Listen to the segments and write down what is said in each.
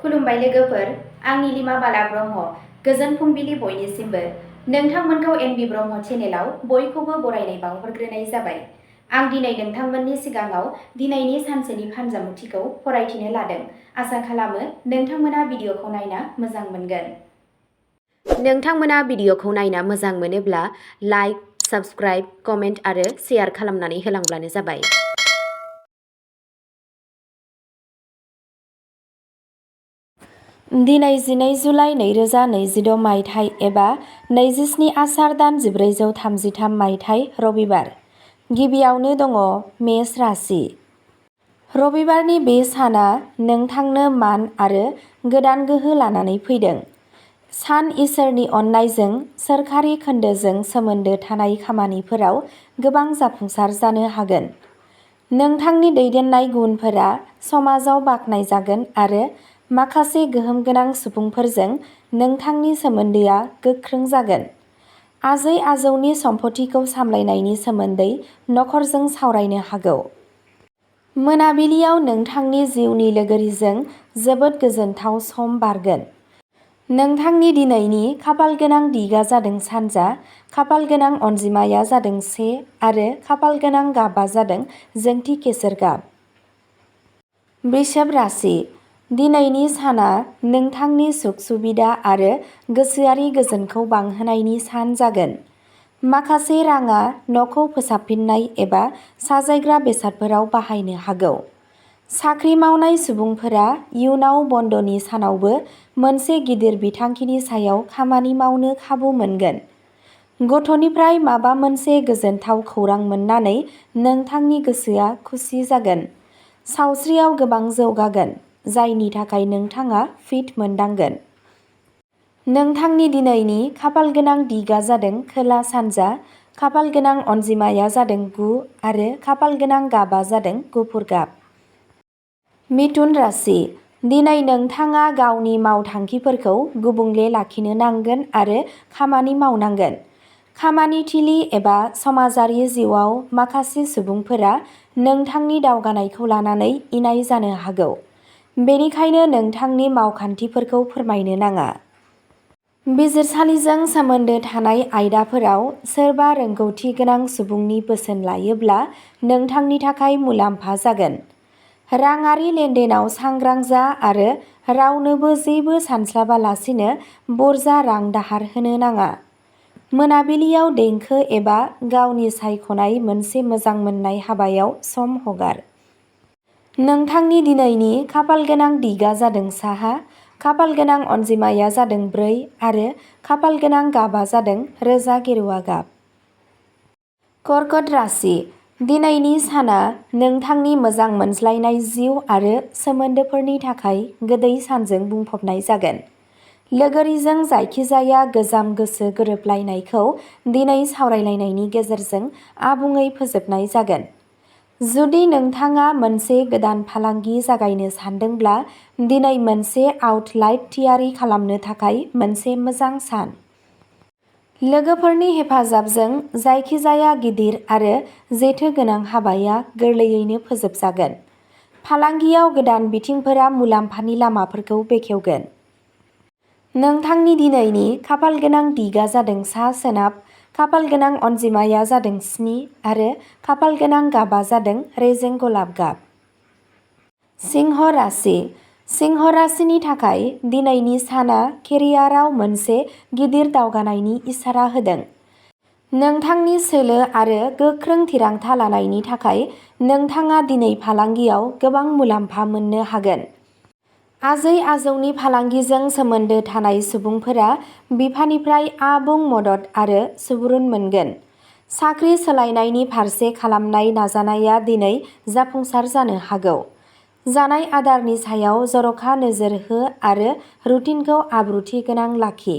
खुलुमबाय लोगोफोर, आंनि लिमा बाला ब्रह्म। गोजोन फुंबिलि बयनिसिमबो। नोंथांमोनखौ एनबि ब्रह्म चेनेलाव बयखौबो बरायनाय बावहरग्रोनाय जाबाय। आं दिनै नोंथांमोननि सिगाङाव दिनैनि सानसेनि फानजामुथिखौ फरायथिनो लादों। आसा खालामो नोंथांमोना भिडिअखौ नायना मोजां मोनगोन। नोंथांमोना भिडिअखौ नायना मोजां मोनोब्ला लाइक, साबस्क्राइब, कमेन्ट आरो शेयार खालामनानै होलांब्लानो जाबाय। दिनै 12 जुलाइ 2026 मायथाइ एबा 27 आसार दान 1433 मायथाइ रबिबार। गिबियावनो दङ मेष राशि। रबिबारनि बे साना नोंथांनो मान आरो गोदान गोहो लानानै फैदों। सान इसोरनि अननायजों सोरखारि खोन्दोजों सोमोन्दो थानाय खामानिफोराव गोबां जाफुंसार जानो हागोन। नोंथांनि दैदेननाय गुनफोरा समाजाव बाख्नायजागोन आरो माखासे गोहोम गोनां सुबुंफोरजों नोंथांनि सोमोन्दोआ गोख्रों जागोन। आजै-आजौनि सम्फथिखौ सामलायनायनि सोमोन्दै नखरजों सावरायनो हागौ। मोनाबिलियाव नोंथांनि जिउनि लोगोरिजों जोबोद गोजोनथाव सम बारगोन। नोंथांनि दिनैनि खाफालगोनां दिगा जादों सानजा, खाफालगोनां अनजिमाया जादों 1 आरो खाफालगोनां गाबआ जादों जोंथि केसर गाब। वृषभ राशि। दिनैनि साना नोंथांनि सुख-सुबिदा आरो गोसोआरि गोजोनखौ बांहोनायनि सान जागोन। माखासे राङा न'खौ फोसाबफिननाय एबा साजायग्रा बेसादफोराव बाहायनो हागौ। साख्रि मावनाय सुबुंफोरा इयुनाव बन्दनि सानावबो मोनसे गिदिर बिथांखिनि सायाव खामानि मावनो खाबु मोनगोन। गथ'निफ्राय माबा मोनसे गोजोनथाव खौरां मोननानै नोंथांनि गोसोआ खुसि जागोन। सावस्रियाव गोबां जौगागोन, जायनि थाखाय नोंथाङा फिट मोनदांगोन। नोंथांनि दिनैनि खाफालगोनां दिगा जादों खोला-सानजा, खाफालगोनां अनजिमाया जादों 9 आरो खाफालगोनां गाबआ जादों गुफुर गाब। मिथुन राशि। दिनै नोंथाङा गावनि मावथांखिफोरखौ गुबुंले लाखिनो नांगोन आरो खामानि मावनांगोन। खामानि थिलि एबा समाजारि जिउआव माखासे सुबुंफोरा नोंथांनि दावगानायखौ लानानै इनाय जानो हागौ। बेनिखायनो नोंथांनि मावखान्थिफोरखौ फोरमायनो नाङा। बिजिरसालिजों सोमोन्दो थानाय आयदाफोराव सोरबा रोंगौथि गोनां सुबुंनि बोसोन लायोब्ला नोंथांनि थाखाय मुलाम्फा जागोन। राङारि लेनदेनाव सांग्रां जा आरो रावनोबो जेबो सानस्लाबालासिनो बुरजा रां दाहार होनो नाङा। मोनाबिलियाव देंखो एबा गावनि सायख'नाय मोनसे मोजां मोननाय हाबायाव सम हगार। नोंथांनि दिनैनि खाफालगोनां दिगा जादों साहा, खाफालगोनां अनजिमाया जादों 4 आरो खाफालगोनां गाबआ जादों रोजा गेरुवा गाब। कर्कट राशि। दिनैनि साना नोंथांनि मोजां मोनज्लायनाय जिउ आरो सोमोन्दोफोरनि थाखाय गोदै सानजों बुंफबनाय जागोन। लोगोरिजों जायखिजाया गोजाम गोसो गोरोबलायनायखौ दिनै सावरायलायनायनि गेजेरजों आबुङै फोजोबनाय जागोन। जुदि नोंथाङा मोनसे गोदान फालांगि जागायनो सानदोंब्ला दिनै मोनसे आउटलेट थियारि खालामनो थाखाय मोनसे मोजां सान। लोगोफोरनि हेफाजाबजों जायखिजाया गिदिर आरो जेथो गोनां हाबाया गोरलैयैनो फोजोबजागोन। फालांगियाव गोदान बिथिंफोरा मुलाम्फानि लामाफोरखौ बेखेवगोन। नोंथांनि दिनैनि खाफालगोनां दिगा जादों सा-सोनाब, खाफालगोनां अनजिमाया जादों 7 आरो खाफालगोनां गाबआ जादों रेजें गलाब गाब। सिंह राशि। सिंह राशिनि थाखाय दिनैनि साना केरियारआव मोनसे गिदिर दावगानायनि इसारा होदों। नोंथांनि सोलो आरो गोख्रों थिरांथा लानायनि थाखाय नोंथाङा दिनै फालांगियाव गोबां मुलाम्फा मोननो हागोन। आजै-आजौनि फालांगिजों सोमोन्दो थानाय सुबुंफोरा बिफानिफ्राय आबुं मदद आरो सुबुरुन मोनगोन। साख्रि सोलायनायनि फारसे खालामनाय नाजानाया दिनै जाफुंसार जानो हागौ। जानाय आदारनि सायाव जर'खा नोजोर हो आरो रुटिनखौ आब्रुथि गोनां लाखि।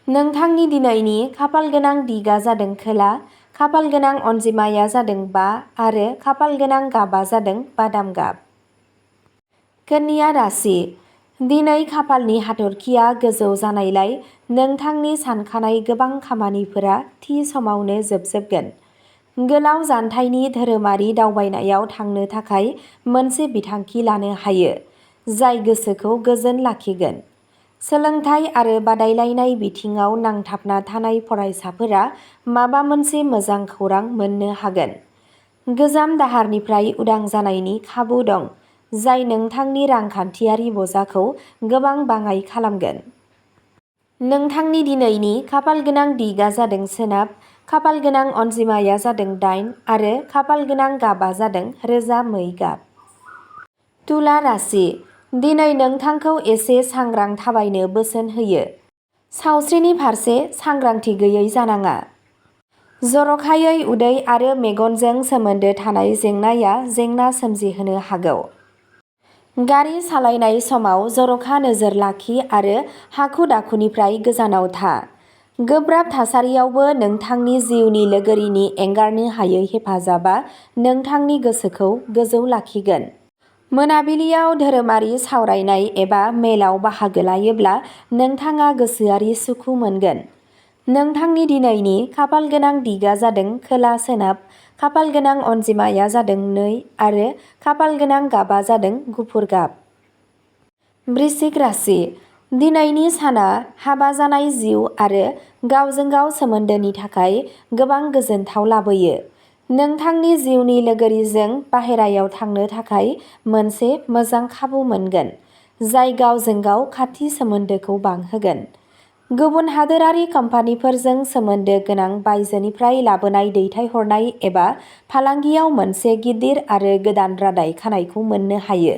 नोंथांनि दिनैनि खाफालगोनां दिगा जादों खोला, खाफालगोनां अनजिमाया जादों 5 आरो खाफालगोनां गाबआ जादों बादाम गाब। कन्या राशि। दिनै खाफालनि हाथरखिआ गोजौ जानायलाय नोंथांनि सानखानाय गोबां खामानिफोरा थि समावनो जोबजोबगोन। गोलाव जानथायनि धोरोमारि दावबायनायाव थांनो थाखाय मोनसे बिथांखि लानो हायो, जाय गोसोखौ गोजोन लाखिगोन। सोलोंथाइ आरो बादायलायनाय बिथिङाव नांथाबना थानाय फरायसाफोरा माबा मोनसे मोजां खौरां मोननो हागोन। गोजाम दाहारनिफ्राय उदां जानायनि खाबु दं, जाय नोंथांनि रांखान्थियारि बजाखौ गोबां बाङाइ खालामगोन। नोंथांनि दिनैनि खाफालगोनां दिगआ जादों सोनाब, खाफालगोनां अनजिमाया जादों 8 आरो खाफालगोनां गाबआ जादों रोजा मै गाब। तुला राशि, दिनै नोंथांखौ एसे सांग्रां थाबायनो बोसोन होयो। सावस्रिनि फारसे सांग्रांथि गैयै जानाङा। जर'खायै उदै आरो मेगनजों सोमोन्दो थानाय जेंनाया जेंना सोमजिहोनो हागौ। गारि सालायनाय समाव जर'खा नोजोर लाखि आरो हाखु-दाखुनिफ्राय गोजानाव था। गोब्राब थासारियावबो नोंथांनि जिउनि लोगोरिनि एंगारनो हायै हेफाजाबआ नोंथांनि गोसोखौ गोजौ लाखिगोन। मोनाबिलियाव धोरोमारि सावरायनाय एबा मेलाव बाहागो लायोब्ला नोंथाङा गोसोआरि सुखु मोनगोन। नोंथांनि दिनैनि खाफालगोनां दिगआ जादों खोला-सोनाब, खाफालगोनां अनजिमाया जादों 2 आरो खाफालगोनां गाबआ जादों गुफुर गाब। वृश्चिक राशि, दिनैनि साना हाबा जानाय जिउ आरो गावजों-गाव सोमोन्दोनि थाखाय गोबां गोजोनथाव लाबोयो। नोंथांनि जिउनि लोगोरिजों बाहेरायाव थांनो थाखाय मोनसे मोजां खाबु मोनगोन, जाय गावजों-गाव खाथि सोमोन्दोखौ बांहोगोन। गुबुन हादोरारि कम्पानिफोरजों सोमोन्दो गोनां बायजोनिफ्राय लाबोनाय दैथायहरनाय एबा फालांगियाव मोनसे गिदिर आरो गोदान रादाय खानायखौ मोननो हायो।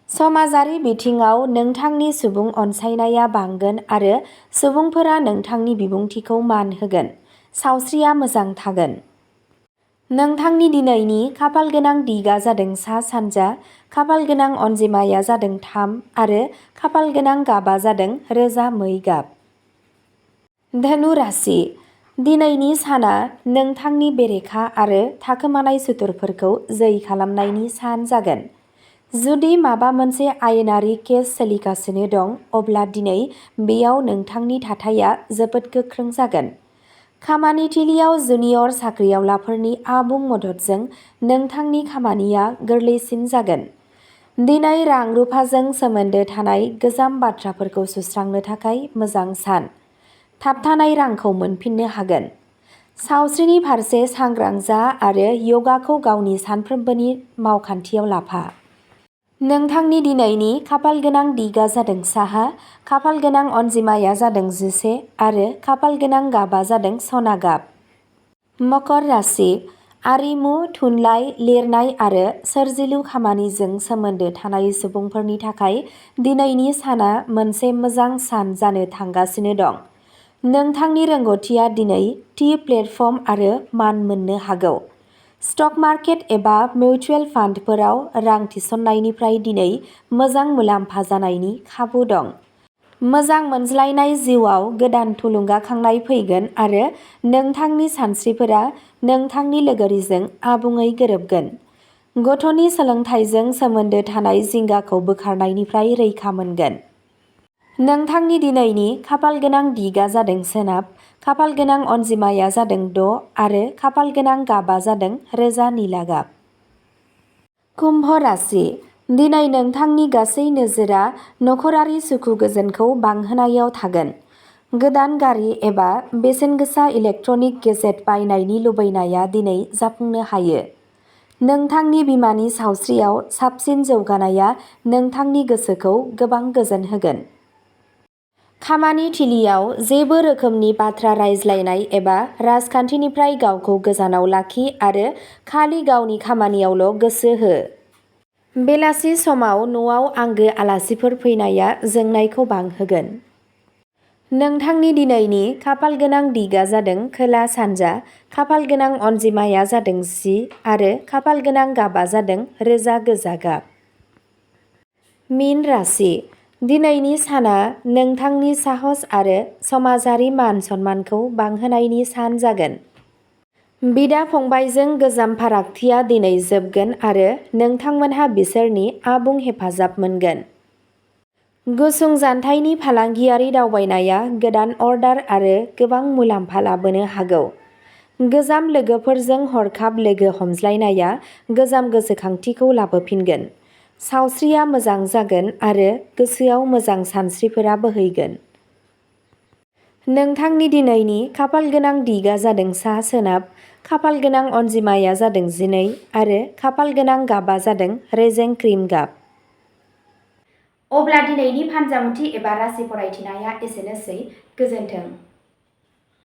समाजारि बिथिङाव नोंथांनि सुबुं अनसायनाया बांगोन आरो सुबुंफोरा नोंथांनि बिबुंथिखौ मान होगोन। सावस्रिया मोजां थागोन। नोंथांनि दिनैनि खाफालगोनां दिगआ जादों सा-सानजा, खाफालगोनां अनजिमाया जादों 3 आरो खाफालगोनां गाबआ जादों रोजा मै गाब। धनु राशि, दिनैनि साना नोंथांनि बेरेखा आरो थाखोमानाय सुथुरफोरखौ जै खालामनायनि सान जागोन। जुदि माबा मोनसे आयेनारि केस सोलिगासिनो दं, अब्ला दिनै बेयाव नोंथांनि थाथाया जोबोद गोख्रों जागोन। खामानिथिलियाव जुनियर साख्रिआवलाफोरनि आबुं मददजों नोंथांनि खामानिया गोरलैसिन जागोन। दिनै रां-रुफाजों सोमोन्दो थानाय गोजाम बाथ्राफोरखौ सुस्रांनो थाखाय मोजां सान। थाबथानाय रांखौ मोनफिननो हागोन। सावस्रिनि फारसे सांग्रां जा आरो य'गाखौ गावनि सानफ्रोमबोनि मावखान्थियाव लाफा। नोंथांनि दिनैनि खाफालगोनां दिगआ जादों साहा, खाफालगोनां अनजिमाया जादों 11 आरो खाफालगोनां गाबआ जादों सना गाब। मकर राशि, आरिमु, थुनलाइ, लिरनाय आरो सोरजिलु खामानिजों सोमोन्दो थानाय सुबुंफोरनि थाखाय दिनैनि साना मोनसे मोजां सान जानो थांगासिनो दं। नोंथांनि रोंग'थिआ दिनै थि प्लेटफर्म आरो मान मोननो हागौ। स्टक मार्केट एबा मिउचुएल फान्डफोराव रां थिसननायनिफ्राय दिनै मोजां मुलाम्फा जानायनि खाबु दं। मोजां मोनज्लायनाय जिउआव गोदान थुलुंगाखांनाय फैगोन आरो नोंथांनि सानस्रिफोरा नोंथांनि लोगोरिजों आबुङै गोरोबगोन। गथ'नि सोलोंथाइजों सोमोन्दो थानाय जिंगाखौ बोखारनायनिफ्राय रैखा मोनगोन। नोंथांनि दिनैनि खाफालगोनां दिगआ जादों सोनाब, खाफालगोनां अनजिमाया जादों 6 आरो खाफालगोनां गाबआ जादों रोजा निला गाब। कुम्भ राशि, दिनै नोंथांनि गासै नोजोरा नखरारि सुखु-गोजोनखौ बांहोनायाव थागोन। गोदान गारि एबा बेसेनगोसा इलेक्ट्रनिक गेजेट बायनायनि लुबैनाया दिनै जाफुंनो हायो। नोंथांनि बिमानि सावस्रियाव साबसिन जौगानाया नोंथांनि गोसोखौ गोबां गोजोन होगोन। खामानि थिलियाव जेबो रोखोमनि बाथ्रा रायज्लायनाय एबा राजखान्थिनिफ्राय गावखौ गोजानाव लाखि आरो खालि गावनि खामानियावल' गोसो हो। बेलासि समाव न'आव आंगो आलासिफोर फैनाया जोंनायखौ बांहोगोन। नोंथांनि दिनैनि खाफालगोनां दिगआ जादों खोला-सानजा, खाफालगोनां अनजिमाया जादों 10 आरो खाफालगोनां गाबआ जादों रोजा गोजा गाब। मीन राशि, दिनैनि साना नोंथांनि साहस आरो समाजारि मान-सन्मानखौ बांहोनायनि सान जागोन। बिदा-फंबायजों गोजाम फारागथिया दिनै जोबगोन आरो नोंथांमोनहा बिसोरनि आबुं हेफाजाब मोनगोन। गुसुं जानथायनि फालांगियारि दावबायनाया गोदान अर्डार आरो गोबां मुलाम्फा लाबोनो हागौ। गोजाम लोगोफोरजों हरखाब लोगो हमज्लायनाया गोजाम गोसोखांथिखौ लाबोफिनगोन। सावस्रिया मोजां जागोन आरो गोसोआव मोजां सानस्रिफोरा बोहैगोन। नोंथांनि दिनैनि खाफालगोनां दिगा जादों सा सोनाब, खाफालगोनां अनजिमाया जादों 12 आरो खाफालगोनां गाबा जादों रेजें क्रिम गाब। अब्ला दिनैनि फानजामुथि एबा राशि फरायथिनाया एसेनोसै। गोजोन्थों।